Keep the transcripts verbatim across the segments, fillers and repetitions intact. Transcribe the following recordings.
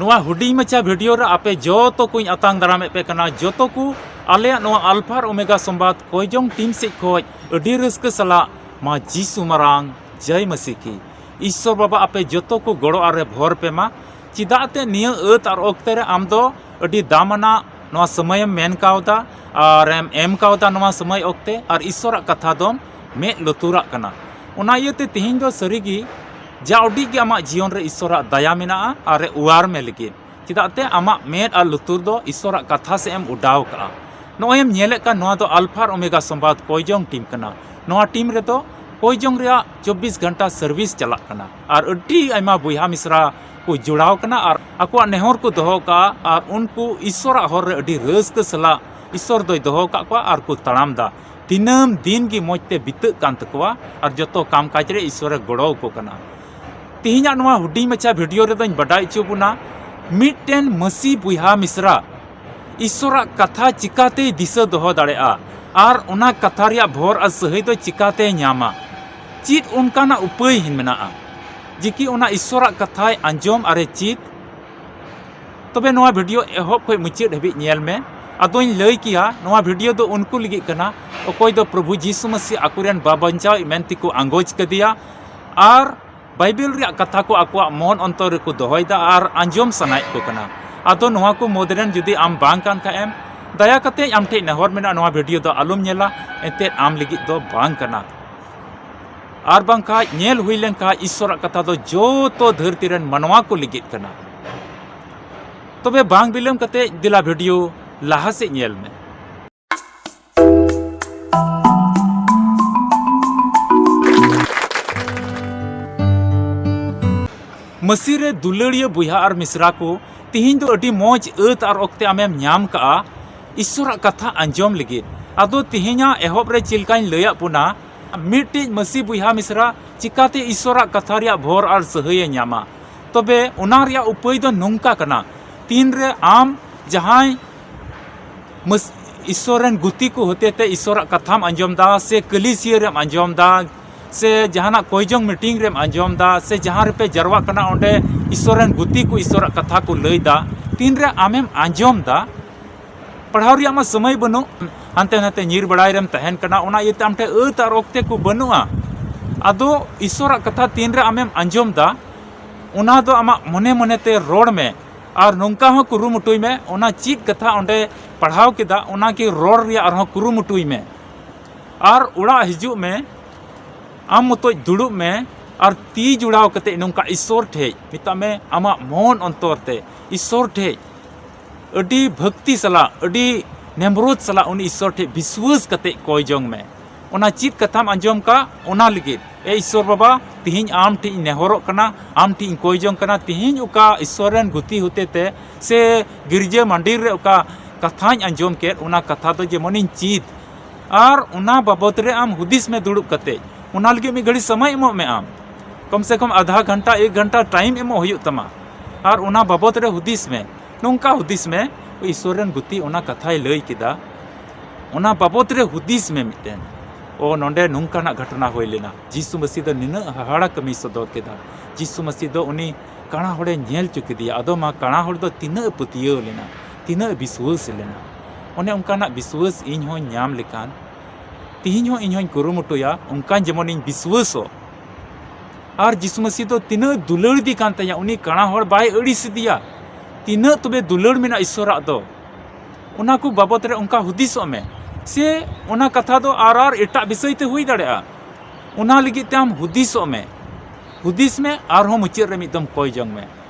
ᱱᱚᱣᱟ ᱦᱩᱰᱤᱧ ᱢᱟᱪᱷᱟ video ᱨᱮ ᱟᱯᱮ ᱡᱚᱛᱚ ᱠᱚᱧ ᱟᱛᱟᱝ ᱫᱟᱨᱟᱢᱮᱫ ᱯᱮ ᱠᱟᱱᱟ, ᱡᱚᱛᱚ ᱠᱚ ᱟᱞᱮᱭᱟᱜ ᱱᱚᱣᱟ ᱟᱞᱯᱷᱟ ᱟᱨ ᱳᱢᱮᱜᱟ ᱥᱚᱢᱵᱟᱫ ᱠᱚᱭᱡᱚᱝ team ᱥᱮᱫ ᱠᱷᱚᱱ ᱟᱹᱰᱤ ᱨᱟᱹᱥᱠᱟᱹ ᱥᱟᱞᱟᱜ ᱢᱟ ᱡᱤᱥᱩ ᱢᱟᱨᱟᱝ ᱡᱟᱭ ᱢᱟᱹᱥᱤ ᱠᱤ᱾ ᱤᱥᱥᱚᱨ ᱵᱟᱵᱟ ᱟᱯᱮ ᱡᱚᱛᱚ ᱠᱚ ᱜᱚᱲᱚ ᱟᱨ ᱨᱮ ᱵᱷᱚᱨ ᱯᱮ ᱢᱟ, ᱪᱮᱫᱟᱜ ᱛᱮ ᱱᱤᱭᱟᱹ ᱟᱹᱛ ᱟᱨ ᱚᱠᱛᱮ ᱨᱮ ᱟᱢ ᱫᱚ ᱟᱹᱰᱤ ᱫᱟᱢᱟᱱᱟᱜ ᱱᱚᱣᱟ ᱥᱚᱢᱚᱭᱮᱢ ᱢᱮᱱ ᱠᱟᱣᱫᱟ ᱟᱨ ᱮᱢ ᱮᱢ ᱠᱟᱣᱫᱟ ᱱᱚᱣᱟ ᱥᱚᱢᱚᱭ ᱚᱠᱛᱮ ᱟᱨ ᱤᱥᱥᱚᱨᱟᱜ ᱠᱟᱛᱷᱟ ᱫᱚᱢ ᱢᱮᱫ ᱞᱩᱛᱩᱨᱟᱜ ᱠᱟᱱᱟ᱾ ᱚᱱᱟ ᱤᱭᱟᱹᱛᱮ ᱛᱮᱦᱮᱧ ᱫᱚ ᱥᱟᱹᱨᱤᱜᱮ ᱡᱟ ᱩᱰᱤᱡ ᱜᱮ ᱟᱢᱟᱜ ᱡᱤᱭᱚᱱ ᱨᱮ ᱤᱥᱥᱚᱨᱟᱜ ᱫᱟᱭᱟ ᱢᱮᱱᱟᱜᱼᱟ ᱟᱨ ᱮ ᱩᱣᱟᱨ ᱢᱮ ᱞᱟᱹᱜᱤᱫ, ᱪᱮᱫᱟᱜ ᱛᱮ ᱟᱢᱟᱜ ᱢᱮᱫ ᱟᱨ ᱞᱩᱛᱩᱨ ᱫᱚ ᱤᱥᱥᱚᱨᱟᱜ ᱠᱟᱛᱷᱟ ᱥᱮᱫ ᱮᱢ ᱚᱰᱟᱣ ᱠᱟᱜᱼᱟ᱾ ᱱᱚᱜᱼᱚᱭ ᱮᱢ ᱧᱮᱞᱮᱫ ᱠᱟᱱ, ᱱᱚᱣᱟ ᱫᱚ ᱟᱞᱯᱷᱟ ᱟᱨ ᱳᱢᱮᱜᱟ ᱥᱚᱢᱵᱟᱫ ᱠᱚᱭᱡᱚᱝ team ᱠᱟᱱᱟ᱾ ᱱᱚᱣᱟ team ᱨᱮᱫᱚ ᱠᱚᱭᱡᱚᱝ ᱨᱮᱭᱟᱜ ᱪᱚᱵᱵᱤᱥ ᱜᱷᱚᱱᱴᱟ service ᱪᱟᱞᱟᱜ ᱠᱟᱱᱟ ᱟᱨ ᱟᱹᱰᱤ ᱟᱭᱢᱟ ᱵᱚᱭᱦᱟ ᱢᱤᱥᱨᱟ ᱠᱚ ᱡᱚᱲᱟᱣ ᱠᱟᱱᱟ ᱟᱨ ᱟᱠᱚᱣᱟᱜ ᱱᱮᱦᱚᱨ ᱠᱚ ᱫᱚᱦᱚ ᱠᱟᱜᱼᱟ ᱟᱨ ᱩᱱᱠᱩ ᱤᱥᱥᱚᱨᱟᱜ ᱦᱚᱨ ᱨᱮ ᱟᱹᱰᱤ ᱨᱟᱹᱥᱠᱟᱹ ᱥᱟᱞᱟᱜ ᱤᱥᱥᱚᱨ ᱫᱚᱭ ᱫᱚᱦᱚ ᱠᱟᱜ ᱠᱚᱣᱟ ᱟᱨ ᱠᱚ ᱛᱟᱲᱟᱢ ᱫᱟ᱾ ᱫᱤᱱᱟᱹᱢ ᱫᱤᱱ ᱜᱮ ᱢᱚᱡᱽ ᱛᱮ ᱵᱤᱛᱟᱹᱜ ᱠᱟᱱ ᱛᱟᱠᱚᱣᱟ ᱟᱨ ᱡᱚᱛᱚ ᱠᱟᱢ ᱠᱟᱡᱽ ᱨᱮ ᱤᱥᱥᱚᱨᱮ ᱜᱚᱲᱚ ᱟᱠᱚ ᱠᱟᱱᱟ᱾ ᱛᱮᱦᱮᱧᱟᱜ ᱱᱚᱣᱟ ᱦᱩᱰᱤᱧ ᱢᱟᱪᱷᱟ video ᱨᱮᱫᱚᱧ ᱵᱟᱰᱟᱭ ᱦᱚᱪᱚ ᱵᱚᱱᱟ, ᱢᱤᱫᱴᱮᱱ ᱢᱟᱹᱥᱤ ᱵᱚᱭᱦᱟ ᱢᱤᱥᱨᱟ ᱤᱥᱥᱚᱨᱟᱜ ᱠᱟᱛᱷᱟ ᱪᱤᱠᱟᱛᱮᱭ ᱫᱤᱥᱟᱹ ᱫᱚᱦᱚ ᱫᱟᱲᱮᱭᱟᱜᱼᱟ ᱟᱨ ᱚᱱᱟ ᱠᱟᱛᱷᱟ ᱨᱮᱭᱟᱜ ᱵᱷᱚᱨ ᱟᱨ ᱥᱟᱹᱦᱟᱹᱭ ᱫᱚ ᱪᱤᱠᱟᱛᱮᱭ ᱧᱟᱢᱟ? ᱪᱮᱫ ᱚᱱᱠᱟᱱᱟᱜ ᱩᱯᱟᱹᱭ ᱢᱮᱱᱟᱜᱼᱟ ᱡᱮ ᱠᱤ ᱚᱱᱟ ᱤᱥᱥᱚᱨᱟᱜ ᱠᱟᱛᱷᱟᱭ ᱟᱸᱡᱚᱢ ᱟᱨᱮ ᱪᱮᱫ? ᱛᱚᱵᱮ ᱱᱚᱣᱟ video ᱮᱦᱚᱵ ᱠᱷᱚᱱ ᱢᱩᱪᱟᱹᱫ ᱦᱟᱹᱵᱤᱡ ᱧᱮᱞ ᱢᱮ᱾ ᱟᱫᱚᱧ ᱞᱟᱹᱭ ᱠᱮᱭᱟ, ᱱᱚᱣᱟ video ᱫᱚ ᱩᱱᱠᱩ ᱞᱟᱹᱜᱤᱫ ᱠᱟᱱᱟ, ᱚᱠᱚᱭ ᱫᱚ ᱯᱨᱚᱵᱷᱩ ᱡᱤᱥᱩ ᱢᱟᱹᱥᱤ ᱟᱠᱚᱨᱮᱱ ᱵᱟᱵᱟᱧᱪᱟᱣᱤᱡ ᱢᱮᱱ ᱛᱮᱠᱚ ᱟᱸᱜᱚᱪ ᱠᱟᱫᱮᱭᱟ ᱟᱨ ᱵᱟᱭᱵᱮᱞ ᱨᱮᱭᱟᱜ ᱠᱟᱛᱷᱟ ᱠᱚ ᱟᱠᱚᱣᱟᱜ ᱢᱚᱱ ᱚᱱᱛᱚᱨ ᱨᱮᱠᱚ ᱫᱚᱦᱚᱭᱮᱫᱟ ᱟᱨ ᱟᱸᱡᱚᱢ ᱥᱟᱱᱟᱭᱮᱫ ᱠᱚ ᱠᱟᱱᱟ᱾ ᱟᱫᱚ ᱱᱚᱣᱟ ᱠᱚ ᱢᱩᱫᱽ ᱨᱮᱱ ᱡᱩᱫᱤ ᱟᱢ ᱵᱟᱝ ᱠᱟᱱ ᱠᱷᱟᱡ ᱮᱢ, ᱫᱟᱭᱟ ᱠᱟᱛᱮ ᱟᱢ ᱴᱷᱮᱱ ᱱᱮᱦᱚᱨ ᱢᱮᱱᱟᱜᱼᱟ, ᱱᱚᱣᱟ video ᱫᱚ ᱟᱞᱚᱢ ᱧᱮᱞᱟ, ᱮᱱᱛᱮᱫ ᱟᱢ ᱞᱟᱹᱜᱤᱫ ᱫᱚ ᱵᱟᱝ ᱠᱟᱱᱟ᱾ ᱟᱨ ᱵᱟᱝᱠᱷᱟᱡ ᱧᱮᱞ ᱦᱩᱭ ᱞᱮᱱᱠᱷᱟᱡ ᱤᱥᱥᱚᱨᱟᱜ ᱠᱟᱛᱷᱟ ᱫᱚ ᱡᱚᱛᱚ ᱫᱷᱟᱹᱨᱛᱤ ᱨᱮᱱ ᱢᱟᱱᱣᱟ ᱠᱚ ᱞᱟᱹᱜᱤᱫ ᱠᱟᱱᱟ᱾ ᱛᱚᱵᱮ ᱵᱟᱝ ᱵᱤᱞᱚᱢ ᱠᱟᱛᱮ ᱫᱮᱞᱟ video ᱞᱟᱦᱟ ᱥᱮᱫ ᱧᱮᱞ ᱢᱮ᱾ ᱢᱟᱹᱥᱤ ᱨᱮ ᱫᱩᱞᱟᱹᱲᱤᱭᱟᱹ ᱵᱚᱭᱦᱟ ᱟᱨ ᱢᱤᱥᱨᱟ ᱠᱚ, ᱛᱤᱦᱤᱧ ᱫᱚ ᱟᱹᱰᱤ ᱢᱚᱡᱽ ᱟᱹᱛ ᱟᱨ ᱚᱠᱛᱮ ᱟᱢᱮᱢ ᱧᱟᱢ ᱠᱟᱜᱼᱟ ᱤᱥᱥᱚᱨᱟᱜ ᱠᱟᱛᱷᱟ ᱟᱸᱡᱚᱢ ᱞᱟᱹᱜᱤᱫ᱾ ᱟᱫᱚ ᱛᱤᱦᱤᱧᱟᱜ ᱮᱦᱚᱵ ᱨᱮ ᱪᱮᱫ ᱞᱮᱠᱟᱧ ᱞᱟᱹᱭᱟᱫ ᱵᱚᱱᱟ, ᱢᱤᱫᱴᱤᱡ ᱢᱟᱹᱥᱤ ᱵᱚᱭᱦᱟ ᱢᱤᱥᱨᱟ ᱪᱤᱠᱟᱛᱮ ᱤᱥᱥᱚᱨᱟᱜ ᱠᱟᱛᱷᱟ ᱨᱮᱭᱟᱜ ᱵᱷᱚᱨ ᱟᱨ ᱥᱟᱹᱦᱟᱹᱭᱮ ᱧᱟᱢᱟ? ᱛᱚᱵᱮ ᱚᱱᱟ ᱨᱮᱭᱟᱜ ᱩᱯᱟᱹᱭ ᱫᱚ ᱱᱚᱝᱠᱟ ᱠᱟᱱᱟ, ᱛᱤᱱᱨᱮ ᱟᱢ ᱡᱟᱦᱟᱸᱭ ᱢᱟᱹᱥ-, ᱤᱥᱥᱚᱨ ᱨᱮᱱ ᱜᱩᱛᱤ ᱠᱚ ᱦᱚᱛᱮᱛᱮ ᱤᱥᱥᱚᱨᱟᱜ ᱠᱟᱛᱷᱟᱢ ᱟᱸᱡᱚᱢ ᱫᱟ ᱥᱮ ᱠᱟᱹᱞᱤᱥᱤᱭᱟᱹ ᱨᱮᱢ ᱟᱸᱡᱚᱢ ᱫᱟ, ᱥᱮ ᱡᱟᱦᱟᱱᱟᱜ ᱠᱚᱭᱡᱚᱝ ᱢᱤᱴᱤᱝ ᱨᱮᱢ ᱟᱸᱡᱚᱢ ᱫᱟ, ᱥᱮ ᱡᱟᱦᱟᱸ ᱨᱮᱯᱮ ᱡᱟᱨᱣᱟᱜ ᱠᱟᱱᱟ, ᱚᱸᱰᱮ ᱤᱥᱥᱚᱨ ᱨᱮᱱ ᱜᱩᱛᱤ ᱠᱚ ᱤᱥᱥᱚᱨᱟᱜ ᱠᱟᱛᱷᱟ ᱠᱚ ᱞᱟᱹᱭ ᱫᱟ, ᱛᱤᱱᱨᱮ ᱟᱢᱮᱢ ᱟᱸᱡᱚᱢ ᱫᱟ? ᱯᱟᱲᱦᱟᱣ ᱨᱮᱭᱟᱜ ᱢᱟ ᱥᱚᱢᱚᱭ ᱵᱟᱹᱱᱩᱜ, ᱦᱟᱱᱛᱮ ᱱᱟᱛᱮ ᱧᱤᱨ ᱵᱟᱲᱟᱭ ᱨᱮᱢ ᱛᱟᱦᱮᱱ ᱠᱟᱱᱟ, ᱚᱱᱟ ᱤᱭᱟᱹᱛᱮ ᱟᱢ ᱴᱷᱮᱱ ᱟᱹᱛ ᱟᱨ ᱚᱠᱛᱮ ᱠᱚ ᱵᱟᱹᱱᱩᱜᱼᱟ᱾ ᱟᱫᱚ ᱤᱥᱥᱚᱨᱟᱜ ᱠᱟᱛᱷᱟ ᱛᱤᱱᱨᱮ ᱟᱢᱮᱢ ᱟᱸᱡᱚᱢ ᱫᱟ, ᱚᱱᱟ ᱫᱚ ᱟᱢᱟᱜ ᱢᱚᱱᱮ ᱢᱚᱱᱮᱛᱮ ᱨᱚᱲ ᱢᱮ᱾ ᱟᱨ ᱱᱚᱝᱠᱟ ᱦᱚᱸ ᱠᱩᱨᱩᱢᱩᱴᱩᱭ ᱢᱮ, ᱚᱱᱟ ᱪᱮᱫ ᱠᱟᱛᱷᱟ ᱚᱸᱰᱮ ᱯᱟᱲᱦᱟᱣ ᱠᱮᱫᱟ, ᱚᱱᱟ ᱜᱮ ᱨᱚᱲ ᱨᱮᱭᱟᱜ ᱟᱨᱦᱚᱸ ᱠᱩᱨᱩᱢᱩᱴᱩᱭ ᱢᱮ᱾ ᱟᱨ ᱚᱲᱟᱜ ᱦᱤᱡᱩᱜ ᱢᱮ, ᱟᱢ ᱢᱚᱛᱚᱡ ᱫᱩᱲᱩᱵ ᱢᱮ ᱟᱨ ᱛᱤ ᱡᱚᱲᱟᱣ ᱠᱟᱛᱮ ᱱᱚᱝᱠᱟ ᱤᱥᱥᱚᱨ ᱴᱷᱮᱡ ᱢᱮᱛᱟᱜ ᱢᱮ, ᱟᱢᱟᱜ ᱢᱚᱱ ᱚᱱᱛᱚᱨ ᱛᱮ ᱤᱥᱥᱚᱨ ᱴᱷᱮᱡ ᱟᱹᱰᱤ ᱵᱷᱟᱹᱠᱛᱤ ᱥᱟᱞᱟᱜ, ᱟᱹᱰᱤ ᱱᱮᱢᱨᱚᱫ ᱥᱟᱞᱟᱜ ᱩᱱᱤ ᱤᱥᱥᱚᱨ ᱴᱷᱮᱡ ᱵᱤᱥᱣᱟᱹᱥ ᱠᱟᱛᱮ ᱠᱚᱭ ᱡᱚᱝ ᱢᱮ᱾ ᱚᱱᱟ ᱪᱮᱫ ᱠᱟᱛᱷᱟᱢ ᱟᱸᱡᱚᱢ ᱠᱟᱜ, ᱚᱱᱟ ᱞᱟᱹᱜᱤᱫ, ᱮ ᱤᱥᱥᱚᱨ ᱵᱟᱵᱟ, ᱛᱤᱦᱤᱧ ᱟᱢ ᱴᱷᱮᱡ ᱤᱧ ᱱᱮᱦᱚᱨᱚᱜ ᱠᱟᱱᱟ, ᱟᱢ ᱴᱷᱮᱡ ᱤᱧ ᱠᱚᱭ ᱡᱚᱝ ᱠᱟᱱᱟ, ᱛᱤᱦᱤᱧ ᱚᱠᱟ ᱤᱥᱥᱚᱨ ᱨᱮᱱ ᱜᱩᱛᱤ ᱦᱚᱛᱮᱛᱮ ᱥᱮ ᱜᱤᱨᱡᱟᱹ ᱢᱟᱱᱰᱤᱨ ᱨᱮ ᱚᱠᱟ ᱠᱟᱛᱷᱟᱧ ᱟᱸᱡᱚᱢ ᱠᱮᱫ, ᱚᱱᱟ ᱠᱟᱛᱷᱟ ᱫᱚ ᱡᱮᱢᱚᱱᱤᱧ ᱪᱮᱫ᱾ ᱟᱨ ᱚᱱᱟ ᱵᱟᱵᱚᱛ ᱨᱮ ᱟᱢ ᱦᱩᱫᱤᱥ ᱢᱮ ᱫᱩᱲᱩᱵ ᱠᱟᱛᱮ᱾ ᱚᱱᱟ ᱞᱟᱹᱜᱤᱫ ᱢᱤᱫ ᱜᱷᱟᱹᱲᱤ ᱥᱚᱢᱚᱭ ᱮᱢᱚᱜ ᱢᱮ ᱟᱢ᱾ ᱠᱚᱢ ᱥᱮ ᱠᱚᱢ ᱟᱫᱷᱟ ᱜᱷᱚᱱᱴᱟ, ᱮᱠ ᱜᱷᱚᱱᱴᱟ ᱴᱟᱭᱤᱢ ᱮᱢᱚᱜ ᱦᱩᱭᱩᱜ ᱛᱟᱢᱟ᱾ ᱟᱨ ᱚᱱᱟ ᱵᱟᱵᱚᱛ ᱨᱮ ᱦᱩᱫᱤᱥ ᱢᱮ᱾ ᱱᱚᱝᱠᱟ ᱦᱩᱫᱤᱥ ᱢᱮ, ᱤᱥᱥᱚᱨ ᱨᱮᱱ ᱜᱩᱛᱤ ᱚᱱᱟ ᱠᱟᱛᱷᱟᱭ ᱞᱟᱹᱭ ᱠᱮᱫᱟ, ᱚᱱᱟ ᱵᱟᱵᱚᱛ ᱨᱮ ᱦᱩᱫᱤᱥ ᱢᱮ ᱢᱤᱫᱴᱮᱱ᱾ ᱚ, ᱱᱚᱰᱮ ᱱᱚᱝᱠᱟᱱᱟᱜ ᱜᱷᱚᱴᱚᱱᱟ ᱦᱩᱭ ᱞᱮᱱᱟ, ᱡᱤᱥᱩ ᱢᱟᱹᱥᱤ ᱫᱚ ᱱᱤᱱᱟᱹᱜ ᱦᱟᱦᱟᱲᱟ ᱠᱟᱹᱢᱤᱭ ᱥᱚᱫᱚᱨ ᱠᱮᱫᱟ, ᱡᱤᱥᱩ ᱢᱟᱹᱥᱤ ᱫᱚ ᱩᱱᱤ ᱠᱟᱬᱟ ᱦᱚᱲᱮ ᱧᱮᱞ ᱦᱚᱪᱚ ᱠᱮᱫᱮᱭᱟ᱾ ᱟᱫᱚ ᱢᱟ, ᱠᱟᱬᱟ ᱦᱚᱲ ᱫᱚ ᱛᱤᱱᱟᱹᱜ ᱮ ᱯᱟᱹᱛᱭᱟᱹᱣ ᱞᱮᱱᱟ, ᱛᱤᱱᱟᱹᱜ ᱮ ᱵᱤᱥᱣᱟᱹᱥ ᱞᱮᱱᱟ᱾ ᱚᱱᱮ ᱚᱱᱠᱟᱱᱟᱜ ᱵᱤᱥᱣᱟᱹᱥ ᱤᱧ ᱦᱚᱸᱧ ᱧᱟᱢ ᱞᱮᱠᱷᱟᱱ, ᱛᱤᱦᱤᱧ ᱦᱚᱸ ᱤᱧ ᱦᱚᱸᱧ ᱠᱩᱨᱩᱢᱩᱴᱩᱭᱟ ᱚᱱᱠᱟᱱ ᱡᱮᱢᱚᱱᱤᱧ ᱵᱤᱥᱣᱟᱹᱥᱚᱜ᱾ ᱟᱨ ᱡᱤᱥᱩ ᱢᱟᱹᱥᱤ ᱫᱚ ᱛᱤᱱᱟᱹᱜ ᱫᱩᱞᱟᱹᱲ ᱤᱫᱤ ᱠᱟᱱ ᱛᱟᱭᱟ, ᱩᱱᱤ ᱠᱟᱬᱟ ᱦᱚᱲ ᱵᱟᱭ ᱟᱹᱲᱤᱥ ᱤᱫᱤᱭᱟ᱾ ᱛᱤᱱᱟᱹᱜ ᱛᱚᱵᱮ ᱫᱩᱞᱟᱹᱲ ᱢᱮᱱᱟᱜᱼᱟ ᱤᱥᱥᱚᱨᱟᱜ ᱫᱚ, ᱚᱱᱟ ᱠᱚ ᱵᱟᱵᱚᱛ ᱨᱮ ᱚᱱᱠᱟ ᱦᱩᱫᱤᱥᱚᱜ ᱢᱮ᱾ ᱥᱮ ᱚᱱᱟ ᱠᱟᱛᱷᱟ ᱫᱚ ᱟᱨ, ᱟᱨ ᱮᱴᱟᱜ ᱵᱤᱥᱚᱭ ᱛᱮ ᱦᱩᱭ ᱫᱟᱲᱮᱭᱟᱜᱼᱟ, ᱚᱱᱟ ᱞᱟᱹᱜᱤᱫ ᱛᱮ ᱟᱢ ᱦᱩᱫᱤᱥᱚᱜ ᱢᱮ᱾ ᱦᱩᱫᱤᱥ ᱢᱮ, ᱟᱨᱦᱚᱸ ᱢᱩᱪᱟᱹᱫ ᱨᱮ ᱢᱤᱫ ᱫᱚᱢ ᱠᱚᱭ ᱡᱚᱝ ᱢᱮ᱾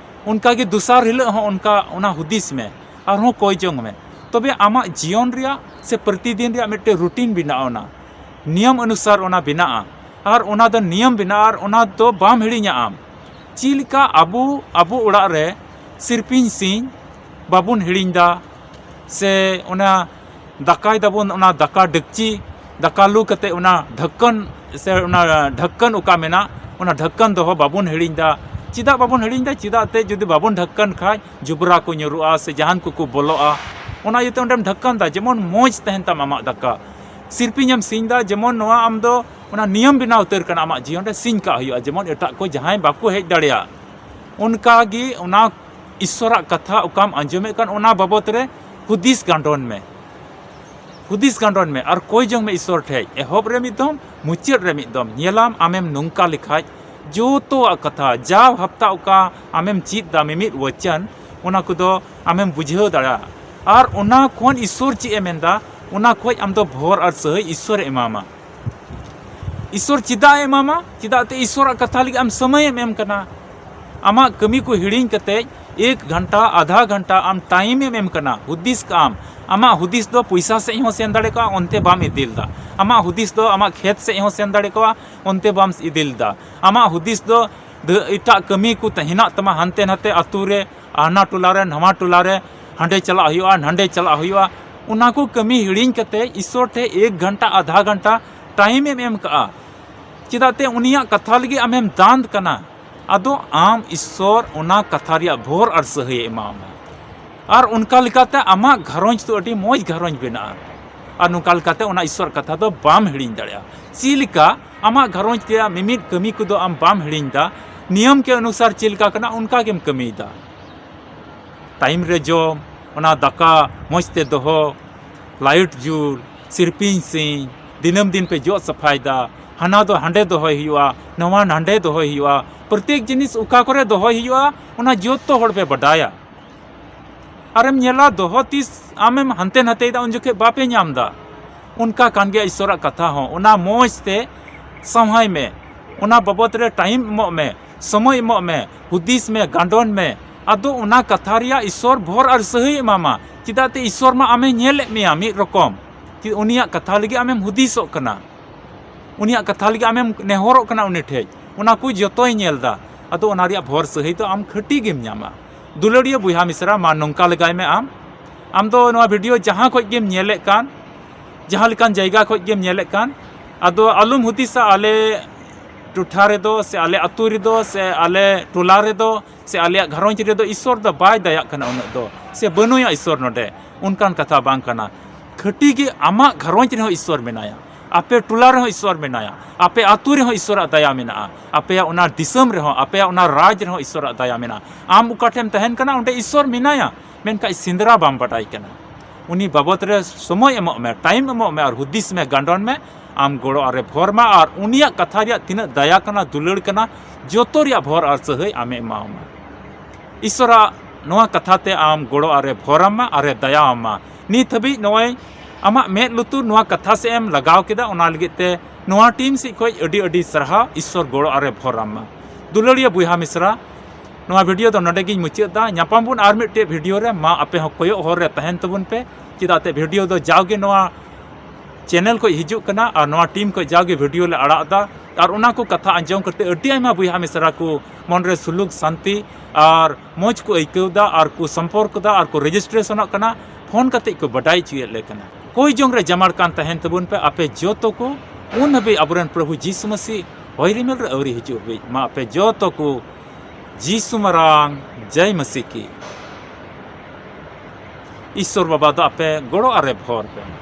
ᱚᱱᱠᱟ ᱜᱮ ᱫᱚᱥᱟᱨ ᱦᱤᱞᱳᱜ ᱦᱚᱸ ᱚᱱᱠᱟ ᱚᱱᱟ ᱦᱩᱫᱤᱥ ᱢᱮ, ᱟᱨᱦᱚᱸ ᱠᱚᱭ ᱡᱚᱝ ᱢᱮ᱾ ᱛᱚᱵᱮ ᱟᱢᱟᱜ ᱡᱤᱭᱚᱱ ᱨᱮᱭᱟᱜ ᱥᱮ ᱯᱨᱚᱛᱤᱫᱤᱱ ᱨᱮᱭᱟᱜ ᱢᱤᱫᱴᱮᱱ ᱨᱩᱴᱤᱱ ᱵᱮᱱᱟᱜᱼᱟ, ᱚᱱᱟ ᱱᱤᱭᱚᱢ ᱚᱱᱩᱥᱟᱨ ᱚᱱᱟ ᱵᱮᱱᱟᱜᱼᱟ᱾ ᱟᱨ ᱚᱱᱟ ᱫᱚ ᱱᱤᱭᱚᱢ ᱵᱮᱱᱟᱜᱼᱟ, ᱟᱨ ᱚᱱᱟ ᱫᱚ ᱵᱟᱢ ᱦᱤᱲᱤᱧᱟ ᱟᱢ᱾ ᱪᱮᱫ ᱞᱮᱠᱟ ᱟᱵᱚ, ᱟᱵᱚ ᱚᱲᱟᱜ ᱨᱮ ᱥᱤᱨᱯᱤᱧ ᱥᱤᱧ ᱵᱟᱵᱚᱱ ᱦᱤᱲᱤᱧ ᱫᱟ, ᱥᱮ ᱚᱱᱟ ᱫᱟᱠᱟᱭ ᱫᱟᱵᱚᱱ, ᱚᱱᱟ ᱫᱟᱠᱟ ᱰᱮᱠᱪᱤ, ᱫᱟᱠᱟ ᱞᱩ ᱠᱟᱛᱮ ᱚᱱᱟ ᱰᱷᱟᱠᱠᱟᱱ, ᱥᱮ ᱚᱱᱟ ᱰᱷᱟᱠᱠᱟᱱ ᱚᱠᱟ ᱢᱮᱱᱟᱜ, ᱚᱱᱟ ᱰᱷᱟᱠᱠᱟᱱ ᱫᱚᱦᱚ ᱵᱟᱵᱚᱱ ᱦᱤᱲᱤᱧ ᱫᱟ᱾ ᱪᱮᱫᱟᱜ ᱵᱟᱵᱚᱱ ᱦᱤᱲᱤᱧ ᱫᱟ? ᱪᱮᱫᱟᱜ ᱛᱮ ᱡᱩᱫᱤ ᱵᱟᱵᱚᱱ ᱰᱷᱟᱠᱠᱟᱱ ᱠᱷᱟᱡ, ᱡᱚᱵᱽᱨᱟ ᱠᱚ ᱧᱩᱨᱩᱜᱼᱟ ᱥᱮ ᱡᱟᱦᱟᱱ ᱠᱚᱠᱚ ᱵᱚᱞᱚᱜᱼᱟ᱾ ᱚᱱᱟ ᱤᱭᱟᱹᱛᱮ ᱚᱸᱰᱮᱢ ᱰᱷᱟᱠᱠᱟᱱ ᱫᱟ, ᱡᱮᱢᱚᱱ ᱢᱚᱡᱽ ᱛᱟᱦᱮᱱ ᱛᱟᱢ ᱟᱢᱟᱜ ᱫᱟᱠᱟ᱾ ᱥᱤᱨᱯᱤᱧ ᱮᱢ ᱥᱤᱧ ᱫᱟ, ᱡᱮᱢᱚᱱ ᱱᱚᱣᱟ ᱟᱢ ᱫᱚ ᱚᱱᱟ ᱱᱤᱭᱚᱢ ᱵᱮᱱᱟᱣ ᱩᱛᱟᱹᱨ ᱠᱟᱱᱟ, ᱟᱢᱟᱜ ᱡᱤᱭᱚᱱ ᱨᱮ ᱥᱤᱧ ᱠᱟᱜ ᱦᱩᱭᱩᱜᱼᱟ, ᱡᱮᱢᱚᱱ ᱮᱴᱟᱜ ᱠᱚ ᱡᱟᱦᱟᱸᱭ ᱵᱟᱠᱚ ᱦᱮᱡ ᱫᱟᱲᱮᱭᱟᱜ᱾ ᱚᱱᱠᱟ ᱜᱮ ᱚᱱᱟ ᱤᱥᱥᱚᱨᱟᱜ ᱠᱟᱛᱷᱟ ᱚᱠᱟᱢ ᱟᱸᱡᱚᱢᱮᱫ ᱠᱟᱱ, ᱚᱱᱟ ᱵᱟᱵᱚᱛ ᱨᱮ ᱦᱩᱫᱤᱥ ᱜᱟᱸᱰᱚᱱ ᱢᱮ᱾ ᱦᱩᱫᱤᱥ ᱜᱟᱸᱰᱚᱱ ᱢᱮ ᱟᱨ ᱠᱚᱭ ᱡᱚᱝ ᱢᱮ ᱤᱥᱥᱚᱨ ᱴᱷᱮᱡ, ᱮᱦᱚᱵ ᱨᱮ ᱢᱤᱫ ᱫᱚᱢ, ᱢᱩᱪᱟᱹᱫ ᱨᱮ ᱢᱤᱫ ᱫᱚᱢ᱾ ᱧᱮᱞᱟᱢ, ᱟᱢᱮᱢ ᱱᱚᱝᱠᱟ ᱞᱮᱠᱷᱟᱡ ᱡᱚᱛᱚᱣᱟᱜ ᱠᱟᱛᱷᱟ, ᱡᱟᱣ ᱦᱟᱯᱛᱟ ᱚᱠᱟ ᱟᱢᱮᱢ ᱪᱮᱫ ᱫᱟ ᱢᱤᱢᱤᱫ ᱣᱟᱪᱚᱱ, ᱚᱱᱟ ᱠᱚᱫᱚ ᱟᱢᱮᱢ ᱵᱩᱡᱷᱟᱹᱣ ᱫᱟᱲᱮᱭᱟᱜᱼᱟ᱾ ᱟᱨ ᱚᱱᱟ ᱠᱷᱚᱱ ᱤᱥᱥᱚᱨ ᱪᱮᱫ ᱮ ᱢᱮᱱᱫᱟ, ᱚᱱᱟ ᱠᱷᱚᱡ ᱟᱢ ᱫᱚ ᱵᱷᱚᱨ ᱟᱨ ᱥᱟᱹᱦᱟᱹᱭ ᱤᱥᱥᱚᱨᱮ ᱮᱢᱟᱢᱟ᱾ ᱤᱥᱥᱚᱨ ᱪᱮᱫᱟᱜ ᱮ ᱮᱢᱟᱢᱟ? ᱪᱮᱫᱟᱜ ᱛᱮ ᱤᱥᱥᱚᱨᱟᱜ ᱠᱟᱛᱷᱟ ᱞᱟᱹᱜᱤᱫ ᱟᱢ ᱥᱚᱢᱚᱭᱮᱢ ᱮᱢ ᱠᱟᱱᱟ᱾ ᱟᱢᱟᱜ ᱠᱟᱹᱢᱤ ᱠᱚ ᱦᱤᱲᱤᱧ ᱠᱟᱛᱮ ᱮᱠ ᱜᱷᱚᱱᱴᱟ, ᱟᱫᱷᱟ ᱜᱷᱚᱱᱴᱟ ᱟᱢ ᱴᱟᱭᱤᱢ ᱮᱢ ᱮᱢ ᱠᱟᱱᱟ᱾ ᱦᱩᱫᱤᱥ ᱠᱟᱜ ᱟᱢ, ᱟᱢᱟᱜ ᱦᱩᱫᱤᱥ ᱫᱚ ᱯᱚᱭᱥᱟ ᱥᱮᱫ ᱦᱚᱸ ᱥᱮᱱ ᱫᱟᱲᱮ ᱠᱚᱜᱼᱟ, ᱚᱱᱛᱮ ᱵᱟᱢ ᱤᱫᱤ ᱞᱮᱫᱟ᱾ ᱟᱢᱟᱜ ᱦᱩᱫᱤᱥ ᱫᱚ ᱟᱢᱟᱜ ᱠᱷᱮᱛ ᱥᱮᱫ ᱦᱚᱸ ᱥᱮᱱ ᱫᱟᱲᱮ ᱠᱚᱜᱼᱟ, ᱚᱱᱛᱮ ᱵᱟᱢ ᱤᱫᱤ ᱞᱮᱫᱟ᱾ ᱟᱢᱟᱜ ᱦᱩᱫᱤᱥ ᱫᱚ ᱫᱟᱹ-, ᱮᱴᱟᱜ ᱠᱟᱹᱢᱤ ᱠᱚ ᱛᱟ-, ᱦᱮᱱᱟᱜ ᱛᱟᱢᱟ ᱦᱟᱱᱛᱮ ᱱᱟᱛᱮ ᱟᱹᱛᱩ ᱨᱮ, ᱦᱟᱱᱟ ᱴᱚᱞᱟ ᱨᱮ, ᱱᱟᱣᱟ ᱴᱚᱞᱟ ᱨᱮ, ᱦᱟᱸᱰᱮ ᱪᱟᱞᱟᱜ ᱦᱩᱭᱩᱜᱼᱟ, ᱱᱟᱸᱰᱮ ᱪᱟᱞᱟᱜ ᱦᱩᱭᱩᱜᱼᱟ᱾ ᱚᱱᱟ ᱠᱚ ᱠᱟᱹᱢᱤ ᱦᱤᱲᱤᱧ ᱠᱟᱛᱮ ᱤᱥᱥᱚᱨ ᱴᱷᱮᱡ ᱮᱠ ᱜᱷᱚᱱᱴᱟ, ᱟᱫᱷᱟ ᱜᱷᱚᱱᱴᱟ ᱴᱟᱭᱤᱢ ᱮᱢ ᱮᱢ ᱠᱟᱜᱼᱟ᱾ ᱪᱮᱫᱟᱜ ᱛᱮ ᱩᱱᱤᱭᱟᱜ ᱠᱟᱛᱷᱟ ᱞᱟᱹᱜᱤᱫ ᱟᱢᱮᱢ ᱫᱟᱱ ᱠᱟᱱᱟ᱾ ᱟᱫᱚ ᱟᱢ ᱤᱥᱥᱚᱨ ᱚᱱᱟ ᱠᱟᱛᱷᱟ ᱨᱮᱭᱟᱜ ᱵᱷᱚᱨ ᱟᱨ ᱥᱟᱹᱦᱟᱹᱭᱮ ᱮᱢᱟᱢᱟ᱾ ᱟᱨ ᱚᱱᱠᱟ ᱞᱮᱠᱟᱛᱮ ᱟᱢᱟᱜ ᱜᱷᱟᱨᱚᱸᱡᱽ ᱫᱚ ᱟᱹᱰᱤ ᱢᱚᱡᱽ ᱜᱷᱟᱨᱚᱸᱡᱽ ᱵᱮᱱᱟᱜᱼᱟ᱾ ᱟᱨ ᱱᱚᱝᱠᱟ ᱞᱮᱠᱟᱛᱮ ᱚᱱᱟ ᱤᱥᱥᱚᱨ ᱠᱟᱛᱷᱟ ᱫᱚ ᱵᱟᱢ ᱦᱤᱲᱤᱧ ᱫᱟᱲᱮᱭᱟᱜᱼᱟ᱾ ᱪᱮᱫ ᱞᱮᱠᱟ ᱟᱢᱟᱜ ᱜᱷᱟᱨᱚᱸᱡᱽ ᱨᱮᱭᱟᱜ ᱢᱤᱢᱤᱫ ᱠᱟᱹᱢᱤ ᱠᱚᱫᱚ ᱟᱢ ᱵᱟᱢ ᱦᱤᱲᱤᱧ ᱫᱟ, ᱱᱤᱭᱚᱢ ᱠᱮ ᱚᱱᱩᱥᱟᱨ ᱪᱮᱫ ᱞᱮᱠᱟ ᱠᱟᱱᱟ, ᱚᱱᱠᱟ ᱜᱮᱢ ᱠᱟᱹᱢᱤᱭᱮᱫᱟ᱾ ᱴᱟᱭᱤᱢ ᱨᱮ ᱡᱚᱢ, ᱚᱱᱟ ᱫᱟᱠᱟ ᱢᱚᱡᱽ ᱛᱮ ᱫᱚᱦᱚ, ᱞᱟᱭᱤᱴ ᱡᱩᱞ, ᱥᱤᱨᱯᱤᱧ ᱥᱤᱧ, ᱫᱤᱱᱟᱹᱢ ᱫᱤᱱ ᱯᱮ ᱡᱚᱜ ᱥᱟᱯᱷᱟᱭᱮᱫᱟ, ᱦᱟᱱᱟ ᱫᱚ ᱦᱟᱸᱰᱮ ᱫᱚᱦᱚᱭ ᱦᱩᱭᱩᱜᱼᱟ, ᱱᱚᱣᱟ ᱱᱟᱸᱰᱮ ᱫᱚᱦᱚᱭ ᱦᱩᱭᱩᱜᱼᱟ, ᱯᱨᱚᱛᱮᱠ ᱡᱤᱱᱤᱥ ᱚᱠᱟ ᱠᱚᱨᱮ ᱫᱚᱦᱚᱭ ᱦᱩᱭᱩᱜᱼᱟ, ᱚᱱᱟ ᱡᱚᱛᱚ ᱦᱚᱲ ᱯᱮ ᱵᱟᱰᱟᱭᱟ᱾ ᱟᱨᱮᱢ ᱧᱮᱞᱟ, ᱫᱚᱦᱚ ᱛᱤᱥ ᱟᱢᱮᱢ ᱦᱟᱱᱛᱮ ᱱᱟᱛᱮᱭᱮᱫᱟ, ᱩᱱ ᱡᱚᱠᱷᱮᱡ ᱵᱟᱯᱮ ᱧᱟᱢ ᱮᱫᱟ᱾ ᱚᱱᱠᱟ ᱠᱟᱱ ᱜᱮᱭᱟ ᱤᱥᱥᱚᱨᱟᱜ ᱠᱟᱛᱷᱟ ᱦᱚᱸ, ᱚᱱᱟ ᱢᱚᱡᱽ ᱛᱮ ᱥᱟᱶᱦᱟᱭ ᱢᱮ, ᱚᱱᱟ ᱵᱟᱵᱚᱫ ᱨᱮ ᱴᱟᱭᱤᱢ ᱮᱢᱚᱜ ᱢᱮ, ᱥᱚᱢᱚᱭ ᱮᱢᱚᱜ ᱢᱮ, ᱦᱩᱫᱤᱥ ᱢᱮ, ᱜᱟᱸᱰᱚᱱ ᱢᱮ᱾ ᱟᱫᱚ ᱚᱱᱟ ᱠᱟᱛᱷᱟ ᱨᱮᱭᱟᱜ ᱤᱥᱥᱚᱨ ᱵᱷᱚᱨ ᱟᱨ ᱥᱟᱹᱦᱟᱹᱭ ᱮᱢᱟᱢᱟ, ᱪᱮᱫᱟᱜ ᱛᱮ ᱤᱥᱥᱚᱨ ᱢᱟ ᱟᱢᱮ ᱧᱮᱞᱮᱫ ᱢᱮᱭᱟ ᱢᱤᱫ ᱨᱚᱠᱚᱢ, ᱠᱤ ᱩᱱᱤᱭᱟᱜ ᱠᱟᱛᱷᱟ ᱞᱟᱹᱜᱤᱫ ᱟᱢᱮᱢ ᱦᱩᱫᱤᱥᱚᱜ ᱠᱟᱱᱟ᱾ ᱩᱱᱤᱭᱟᱜ ᱠᱟᱛᱷᱟ ᱞᱟᱹᱜᱤᱫ ᱟᱢᱮᱢ ᱱᱮᱦᱚᱨᱚᱜ ᱠᱟᱱᱟ ᱩᱱᱤ ᱴᱷᱮᱡ, ᱚᱱᱟ ᱠᱚ ᱡᱚᱛᱚᱭ ᱧᱮᱞ ᱮᱫᱟ᱾ ᱟᱫᱚ ᱚᱱᱟ ᱨᱮᱭᱟᱜ ᱵᱷᱚᱨ ᱥᱟᱹᱦᱤ ᱫᱚ ᱟᱢ ᱠᱷᱟᱹᱴᱤ ᱜᱮᱢ ᱧᱟᱢᱟ᱾ ᱫᱩᱞᱟᱹᱲᱤᱭᱟᱹ ᱵᱚᱭᱦᱟ ᱢᱤᱥᱨᱟ, ᱢᱟ ᱱᱚᱝᱠᱟ ᱞᱮᱜᱟᱭ ᱢᱮ ᱟᱢ᱾ ᱟᱢ ᱫᱚ ᱱᱚᱣᱟ ᱵᱷᱤᱰᱤᱭᱳ ᱡᱟᱦᱟᱸ ᱠᱷᱚᱡ ᱜᱮᱢ ᱧᱮᱞᱮᱫ ᱠᱟᱱ, ᱡᱟᱦᱟᱸ ᱞᱮᱠᱟᱱ ᱡᱟᱭᱜᱟ ᱠᱷᱚᱡ ᱜᱮᱢ ᱧᱮᱞᱮᱫ ᱠᱟᱱ, ᱟᱫᱚ ᱟᱞᱚᱢ ᱦᱩᱫᱤᱥᱟ ᱟᱞᱮ ᱴᱚᱴᱷᱟ ᱨᱮᱫᱚ ᱥᱮ ᱟᱞᱮ ᱟᱹᱛᱩ ᱨᱮᱫᱚ ᱥᱮ ᱟᱞᱮ ᱴᱚᱞᱟ ᱨᱮᱫᱚ ᱥᱮ ᱟᱞᱮᱭᱟᱜ ᱜᱷᱟᱨᱚᱸᱡᱽ ᱨᱮᱫᱚ ᱤᱥᱥᱚᱨ ᱫᱚ ᱵᱟᱭ ᱫᱟᱭᱟᱜ ᱠᱟᱱᱟ ᱩᱱᱟᱹᱜ ᱫᱚ, ᱥᱮ ᱵᱟᱹᱱᱩᱭᱟ ᱤᱥᱥᱚᱨ ᱱᱚᱰᱮ, ᱚᱱᱠᱟᱱ ᱠᱟᱛᱷᱟ ᱵᱟᱝ ᱠᱟᱱᱟ᱾ ᱠᱷᱟᱹᱴᱤ ᱜᱮ ᱟᱢᱟᱜ ᱜᱷᱟᱨᱚᱸᱡᱽ ᱨᱮᱦᱚᱸ ᱤᱥᱥᱚᱨ ᱢᱮᱱᱟᱭᱟ᱾ ᱟᱯᱮ ᱴᱚᱞᱟ ᱨᱮᱦᱚᱸ ᱤᱥᱥᱚᱨ ᱢᱮᱱᱟᱭᱟ, ᱟᱯᱮ ᱟᱹᱛᱩ ᱨᱮᱦᱚᱸ ᱤᱥᱥᱚᱨᱟᱜ ᱫᱟᱭᱟ ᱢᱮᱱᱟᱜᱼᱟ, ᱟᱯᱮᱭᱟᱜ ᱚᱱᱟ ᱫᱤᱥᱚᱢ ᱨᱮᱦᱚᱸ, ᱟᱯᱮᱭᱟᱜ ᱚᱱᱟ ᱨᱟᱡᱽ ᱨᱮᱦᱚᱸ ᱤᱥᱥᱚᱨᱟᱜ ᱫᱟᱭᱟ ᱢᱮᱱᱟᱜᱼᱟ᱾ ᱟᱢ ᱚᱠᱟ ᱴᱷᱮᱱ ᱛᱟᱦᱮᱱ ᱠᱟᱱᱟ, ᱚᱸᱰᱮ ᱤᱥᱥᱚᱨ ᱢᱮᱱᱟᱭᱟ, ᱢᱮᱱᱠᱷᱟᱱ ᱥᱮᱸᱫᱽᱨᱟ ᱵᱟᱢ ᱵᱟᱰᱟᱭ ᱠᱟᱱᱟ᱾ ᱩᱱᱤ ᱵᱟᱵᱚᱫ ᱨᱮ ᱥᱚᱢᱚᱭ ᱮᱢᱚᱜ ᱢᱮ, ᱴᱟᱭᱤᱢ ᱮᱢᱚᱜ ᱢᱮ ᱟᱨ ᱦᱩᱫᱤᱥ ᱢᱮ, ᱜᱟᱱᱰᱚᱱ ᱢᱮ᱾ ᱟᱢ ᱜᱚᱲᱚ ᱟᱨᱮ ᱵᱷᱚᱨ ᱢᱟ ᱟᱨ ᱩᱱᱤᱭᱟᱜ ᱠᱟᱛᱷᱟ ᱨᱮᱭᱟᱜ ᱛᱤᱱᱟᱹᱜ ᱫᱟᱭᱟ ᱠᱟᱱᱟ, ᱫᱩᱞᱟᱹᱲ ᱠᱟᱱᱟ, ᱡᱚᱛᱚ ᱨᱮᱭᱟᱜ ᱵᱷᱚᱨ ᱟᱨ ᱥᱟᱹᱦᱟᱹᱭ ᱟᱢᱮ ᱮᱢᱟᱣᱟᱢᱟ᱾ ᱤᱥᱥᱚᱨᱟᱜ ᱱᱚᱣᱟ ᱠᱟᱛᱷᱟ ᱛᱮ ᱟᱢ ᱜᱚᱲᱚ ᱟᱨᱮ ᱵᱷᱚᱨᱟᱢ ᱢᱟ ᱟᱨᱮ ᱫᱟᱭᱟᱣᱟᱢ ᱢᱟ᱾ ᱱᱤᱛ ᱦᱟᱹᱵᱤᱡ ᱱᱚᱜᱼᱚᱭ ᱟᱢᱟᱜ ᱢᱮᱫ ᱞᱩᱛᱩᱨ ᱱᱚᱣᱟ ᱠᱟᱛᱷᱟ ᱥᱮᱫ ᱮᱢ ᱞᱟᱜᱟᱣ ᱠᱮᱫᱟ, ᱚᱱᱟ ᱞᱟᱹᱜᱤᱫ ᱛᱮ ᱱᱚᱣᱟ ᱴᱤᱢ ᱥᱮᱫ ᱠᱷᱚᱱ ᱟᱹᱰᱤ ᱟᱹᱰᱤ ᱥᱟᱨᱦᱟᱣ᱾ ᱤᱥᱥᱚᱨ ᱜᱚᱲᱚ ᱟᱨᱮ ᱵᱷᱚᱨᱟᱢ ᱢᱟ᱾ ᱫᱩᱞᱟᱹᱲᱤᱭᱟᱹ ᱵᱚᱭᱦᱟ ᱢᱤᱥᱨᱟ, ᱱᱚᱣᱟ ᱵᱷᱤᱰᱤᱭᱳ ᱫᱚ ᱱᱚᱰᱮ ᱜᱤᱧ ᱢᱩᱪᱟᱹᱫ ᱮᱫᱟ᱾ ᱧᱟᱯᱟᱢ ᱵᱚᱱ ᱟᱨ ᱢᱤᱫᱴᱮᱡ ᱵᱷᱤᱰᱤᱭᱳ ᱨᱮ᱾ ᱢᱟ ᱟᱯᱮ ᱦᱚᱸ ᱠᱚᱭᱚᱜ ᱦᱚᱨ ᱨᱮ ᱛᱟᱦᱮᱱ ᱛᱟᱵᱚᱱ ᱯᱮ, ᱪᱮᱫᱟᱜ ᱛᱮ ᱵᱷᱤᱰᱤᱭᱳ ᱫᱚ ᱡᱟᱣᱜᱮ ᱱᱚᱣᱟ ᱪᱮᱱᱮᱞ ᱠᱷᱚᱱ ᱦᱤᱡᱩᱜ ᱠᱟᱱᱟ ᱟᱨ ᱱᱚᱣᱟ ᱴᱤᱢ ᱠᱷᱚᱱ ᱡᱟᱣᱜᱮ ᱵᱷᱤᱰᱤᱭᱳ ᱞᱮ ᱟᱲᱟᱜ ᱮᱫᱟ᱾ ᱟᱨ ᱚᱱᱟ ᱠᱚ ᱠᱟᱛᱷᱟ ᱟᱸᱡᱚᱢ ᱠᱟᱛᱮ ᱟᱹᱰᱤ ᱟᱭᱢᱟ ᱵᱚᱭᱦᱟ ᱢᱤᱥᱨᱟ ᱠᱚ ᱢᱚᱱᱨᱮ ᱥᱩᱞᱩᱠ ᱥᱟᱱᱛᱤ ᱟᱨ ᱢᱚᱡᱽ ᱠᱚ ᱟᱹᱭᱠᱟᱹᱣ ᱮᱫᱟ ᱟᱨ ᱠᱚ ᱥᱚᱢᱯᱚᱨᱠ ᱮᱫᱟ ᱟᱨ ᱠᱚ ᱨᱮᱡᱤᱥᱴᱨᱮᱥᱚᱱᱚᱜ ᱠᱟᱱᱟ᱾ ᱯᱷᱳᱱ ᱠᱟᱛᱮ ᱠᱚ ᱵᱟᱰᱟᱭ ᱦᱚᱪᱚᱭᱮᱫ ᱞᱮ ᱠᱟᱱᱟ᱾ ᱠᱚᱭ ᱡᱚᱝ ᱨᱮ ᱡᱟᱢᱟᱲ ᱠᱟᱱ ᱛᱟᱦᱮᱱ ᱛᱟᱵᱚᱱ ᱯᱮ᱾ ᱟᱯᱮ ᱡᱚᱛᱚ ᱠᱚ ᱩᱱ ᱦᱟᱹᱵᱤᱡ ᱟᱵᱚᱨᱮᱱ ᱯᱨᱚᱵᱷᱩ ᱡᱤᱥᱩ ᱢᱟᱹᱥᱤ ᱦᱚᱭ ᱨᱤᱢᱤᱞ ᱨᱮ ᱟᱹᱣᱨᱤ ᱦᱤᱡᱩᱜ ᱦᱟᱹᱵᱤᱡ ᱢᱟ ᱟᱯᱮ ᱡᱚᱛᱚ ᱠᱚ ᱡᱤᱥᱩ ᱢᱟᱨᱟᱝ ᱡᱟᱭ ᱢᱟᱹᱥᱤ ᱠᱤ᱾ ᱤᱥᱥᱚᱨ ᱵᱟᱵᱟ ᱫᱚ ᱟᱯᱮ ᱜᱚᱲᱚ ᱟᱨᱮ ᱵᱷᱚᱨ ᱯᱮ ᱢᱟ᱾